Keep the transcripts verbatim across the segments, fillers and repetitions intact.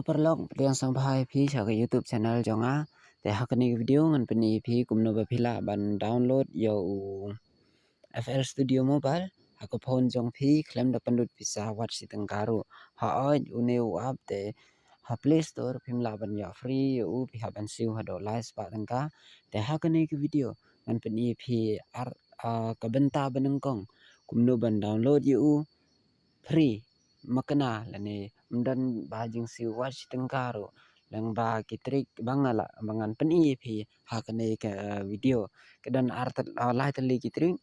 Paralok, pdiang sngewbha ïa phi sha ka YouTube channel jong nga. Te ha kane ka video ngan pyni ïa phi kumno ba phi lah ban download ïa u F L Studio Mobile ha ka phone jong phi khlem da pynlut pisa wat shi tyngka ruh. Hooid, une u app te ha Play Store phim lah ban ïoh free ïa u, phi hap ban siew haduh lai spah tyngka. Te ha kane ka video ngan pyni ïa phi ar, ah, ka bynta ba nyngkong kumno ban download ïa u free, ma kane lane ym don ba jingsiew wat shi tyngka ruh. Lyngba ki trick ba nga lah, ba ngan pyni ïa phi ha kane ka video, ki don ar tyl-, ah, lai tylli ki trick.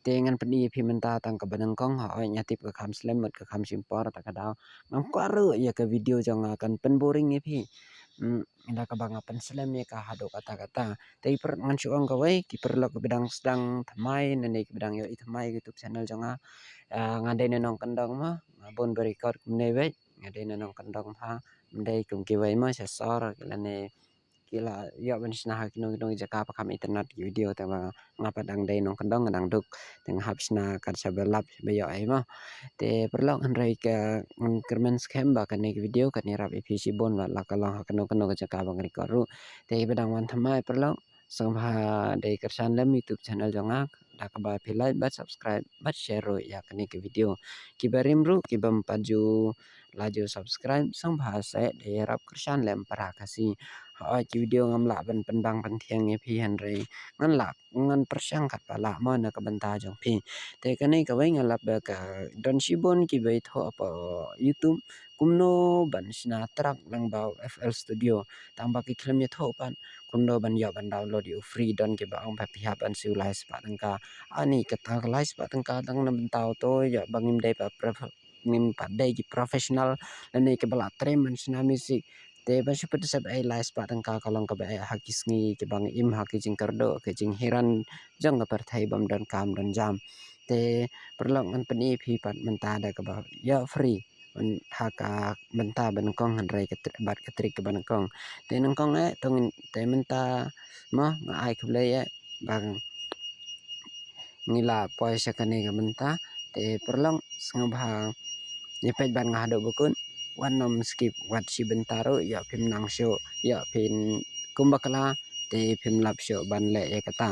Te ngan pyni ïa phi mynta tang kaba nyngkong. Hooid, nga tip ka kham slem bad ka kham shim por, ta ka daw ngam kwah ruh ïa ka video jong nga kan pynboring ïa phi. Hmm, da kaba nga pynslem ïa ka haduh katta katta. Te ki par-, ngan shu ong kawei, ki paralok kiba dang sdang thymmai, ne kiba dang ïohi thymmai YouTube channel jong nga. Ah, nga dei na nongkyndong mo, nga bun ba record kumne beit, nga dei na nongkyndong mo, ym dei kum kiwei mo sha sor, lane ki la ïoh ban shna ha kino kino ki jaka ba kham internet ki video, te ba nga pat dang dei nongkyndong, nga dang duk, te nga hap shna kat shaba lap shaba ïoh ei mo. Te paralok, hynrei ka ngan kyrmen skhem ba kane ka video kan ïarap ïa phi shibun wat la ka long ha kano kano ka jaka ba nga record ruh. Te kiba dang wan thymmai paralok, sngewbha dei kyrshan lem YouTube channel jong nga da kaba phi like bad subscribe bad share ruh ïa kane ka video. Kiba rim ruh, kiba ym pat ju la ju subscribe, sngewbha seh dei ïarap kyrshan lem para Khasi. Hooid, ki video ngam lah ban pynbang pynthiang ïa phi, hynrei ngan lah, ngan pyrshang katba lah mo na ka bynta jong phi. Te kane kawei nga lap ba ka don shibun kiba ïathuh hapoh YouTube kumno ban shna track lyngba u F L Studio, tang ba ki khlem ïathuh pat kumno ban ïoh ban download ïa u free. Don kiba ong ba phi hap ban siew lai spah tyngka. Ani kata ka lai spah tyngka tang na bynta uto ïa ba ngim dei ba prof-, ngim pat dei ki professional lane kiba la trei ban shna music. Te ban shu pyndonkam ei lai spah tyngka ka long kaba eh ha ki sngi kiba ngi im ha ki jingkyrduh, ki jinghiran jong ka pyrthei bym don kam don jam. Te paralok, ngan pyni ïa phi pat mynta da kaba ïoh free, ban ha ka bynta ba nyngkong, hynrei ka tri-, bad ka trick kaba nyngkong. Te nyngkong eh, to ngin, te mynta mo nga ai khublei eh ba ngi la poi sha kane ka bynta. Te paralok, sngewbha ïa peit bad nga haduh ba kut, wat nym skip wat shi bynta ruh, ïa phim nang shuh, ïa phin kum bakla, te phim lap shuh ban leh ïa kata.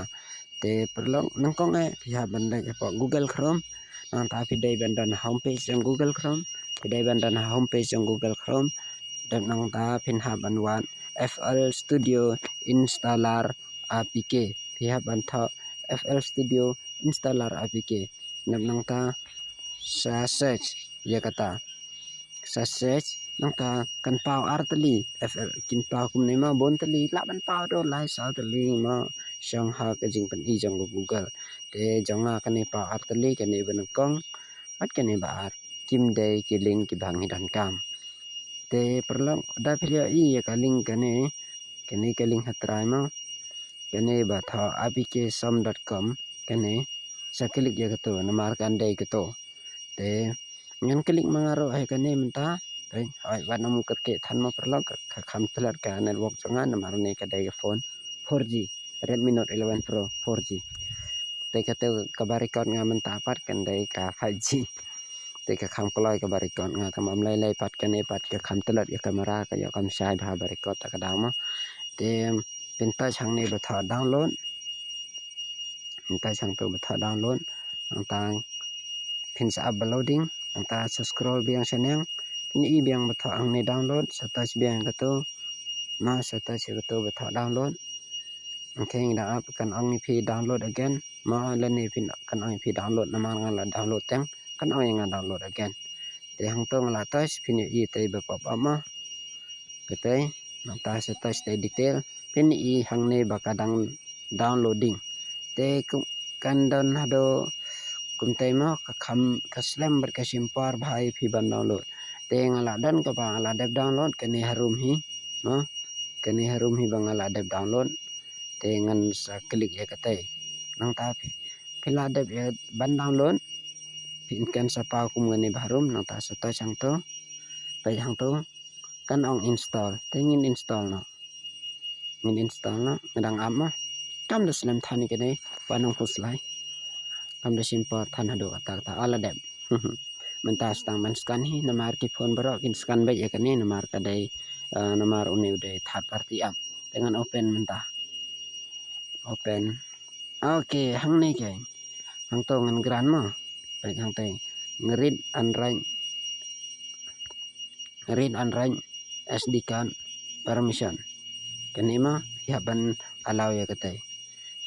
Te paralok, nyngkong eh phi hap ban leit hapoh Google Chrome. Nangta phi dei ban don ha home page jong Google Chrome. Phi dei ban don ha home page jong Google Chrome. Dep nangta phin hap ban wad F L Studio Installer A P K. Phi hap ban thoh F L Studio Installer A P K. Dep nangta sa search ïa kata. Sa search, nangta kan paw ar tylli, F L, kin paw kumne mo, bun tylli, lah ban paw haduh lai saw tylli mo, shong ha ka jingpyni jong ka Google. Te jong nga kane paw ar tylli, kane ba nyngkong bad kane ba ar, kim dei ki link kiba ngi donkam. Te paralok, da phi ïohi ïa ka link kane, kane ka link ha trai mo, kane ba thoh A P K som dot com, kane, sa click ïa kato, namar kan dei kato. Te ngan click ma nga ruh ha kane mynta. Te hooid, wat nym kyrkieh than mo paralok, ka, ka kham tlot ka network jong nga, namar une ka dei ka phone four G, Redmi Note eleven Pro four G. Te kato kaba record nga mynta pat kan dei ka five G. Te ka kham kloi kaba record nga, ka mam lei lei pat, kane pat ka kham tlot ka camera, ka ïoh kam shai bha ba record ta ka daw mo. Te phin touch hangne ba thoh download. Mynta shang to ba thoh download. Nangta phin sa ap ba loading. Nangta sa scroll biang shaneng. Phin i biang ba thoh hangne download. Sa touch biang kato. Ma sa touch kato ba thoh download. Okay, ngi da ap, kan ong ïa phi download again. Ma lane phin, kan ong ïa phi download, namar nga la download teng. Kan ong ïa nga download again. Te hangto nga la touch, phin ïohi te ba pop up ma. Katei, nangta sa touch te detail, phin i hangne ba ka dang downloading. Te kum, kan don haduh kumtei mo, ka kham, ka slem bad ka shim por bha ïa phi ban download. Te nga la don kaba nga la dep download, kane harum hi mo, kane harum hi ba nga la dep download. Te ngan sa click ïa katei. Nangta phi, phi la dep ïa ban download, phin kan sa paw kum kane ba harum, nangta sa touch hangto. Peit hangto. Kan ong install. Te ngin install noh. Ngin install noh. Nga dang ap mo. Kam da slem than ïa kane, ba nang pus lai. Kam da shim por than haduh katta katta. Ala dep. mynta sa tang ban scan hi, namar ki phone baroh kin scan beit ïa kane, namar ka dei, eh, namar une u dei third party app. Te ngan open mynta. Open. Okay, hangne keiñ. Hangto ngan grant mo. Peit hangto. Read and write. Read and write S D card permission. Kane mo, phi hap ban allow ïa kata.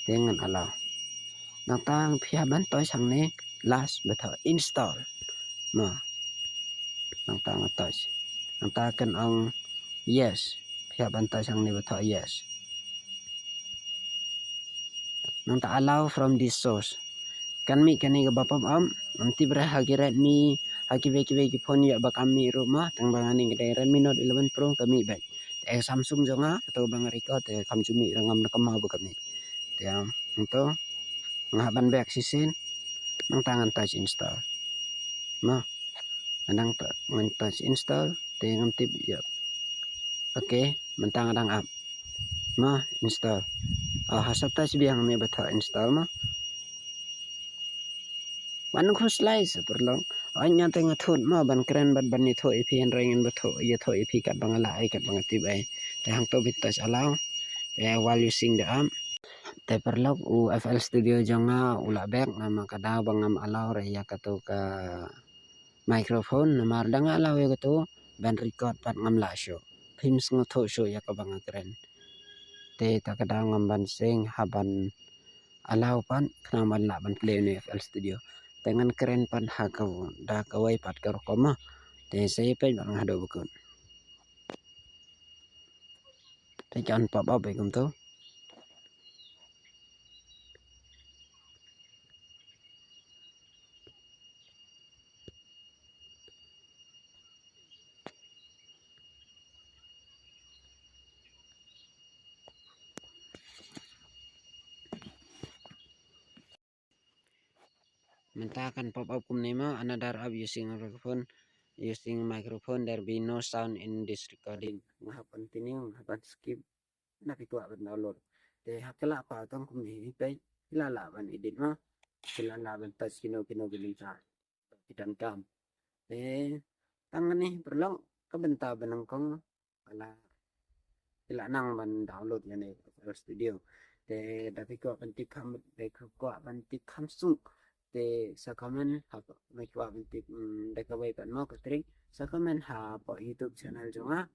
Te ngan allow. Nangta phi hap ban touch hangne last ba thoh install. Mo. Nangta nga touch. Nangta kan ong yes. Phi hap ban touch hangne ba thoh yes. Nangta allow from this source. Kan mih kane kaba pop up, ngam tip re ha ki Redmi, ha kiwei kiwei ki phone ïoh ba kam mih ruh mo, tang ba nga ning ka dei Redmi Note eleven Pro ka mih beit. Te Samsung jong nga, kato ba nga record, te kam ju mih re, ngam da kynmaw ba ka mih. Te, um, hangto, nga hap ban back shisien, nangta ngan touch install. Mo, nga dang to-, ngan touch install, te ngam tip ïoh. Okay, mynta nga dang ap. Mo, install. Oh, ha sa touch biang ne ba thoh install mo. Wan khuslai sa paralok. Oi, nga te nga thut mo ban kren bad ban ïathuh ïa phi, hynrei ngan ba thoh, ïathuh ïa phi katba nga lah ai, katba nga tip ai. Te hangto phi touch allow. Te while using the app. Te paralok, u F L Studio jong nga u lah back, namar ka daw ba ngam allow re ïa kato ka microphone, namar da nga allow ïa kato ban record pat ngam lah shuh. Phim sngewthuh shuh ïa kaba nga kren. Te ta ka daw ngam ban seng, hap ban allow pat khnang ban lah ban play une u F L Studio. Te ngan kren pat ha ka, da kawei pat ka rukom mo. Te sa ïa peit bad nga haduh ba kut. Te kan pop up beit kumto. Mynta kan pop up kumne mo, another app using microphone, using microphone, there be no sound in this recording. Nga hap continue, nga hap skip. Na phi kwah ban download. Te ha ka lah pa tang kumne, phi, phi la lah ban edit mo. Phi la lah ban touch kino kino ki lynter. Ki donkam. Te tang ne paralok, ka bynta ba nyngkong ka la, phi la nang ban download ïa une u F L Studio. Te da phi kwah ban tip kham, da phi kwah ban tip kham suk. Te sa comment ha, phi kwah ban tip, mm, da kawei pat mo ka trick. Sa comment hapoh YouTube channel jong nga.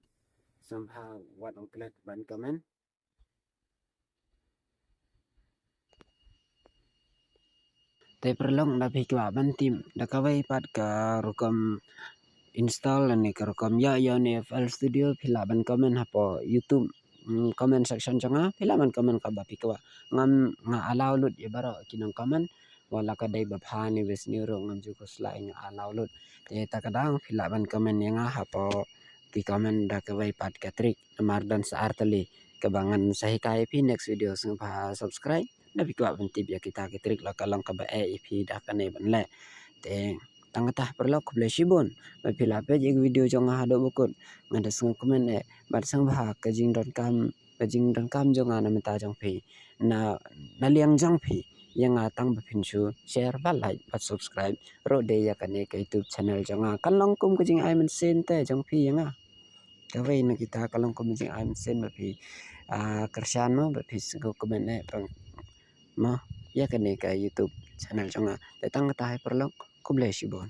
Sngewbha wat ong klet ban comment. Te paralok, da phi kwah ban tip da kawei pat ka rukom install lane ka rukom ïoh ïa une u F L Studio, phi lah ban comment hapoh YouTube, mm, comment section jong nga, phi lah ban comment kaba phi kwah. Ngam, nga allow lut ïa baroh ki nong comment, wat la ka dei ba pha ne ba sniew ruh ngam ju khuslai, nga allow lut. Te ta ka daw phi lah ban comment ïa nga hapoh ki comment da kawei pat ka trick, namar don sa ar tylli kaba ngan sa hikai ïa phi next video. Sngewbha subscribe da phi kwah ban tip ïa kita ki trick, la ka long kaba eh ïa phi da kane ban leh. Te tang kata paralok, khublei shibun ba phi la peit ïa ka video jong nga haduh ba kut. Nga da sngewkmen eh bad sngewbha ka jingdonkam, ka jingdonkam jong nga na bynta jong phi, na, na liang jong phi, ïa nga tang ba phin shu share, ba like, ba subscribe ruh de ïa kane ka YouTube channel jong nga. Kan long kum ka jingai mynsiem te jong phi ïa nga. Kawei na kita ka long kum ka jingai mynsiem ba phi, ah, kyrshan mo, ba phi sngewkmen eh pang mo ïa kane ka YouTube channel jong nga. Te tang kata hi paralok, khublei shibun.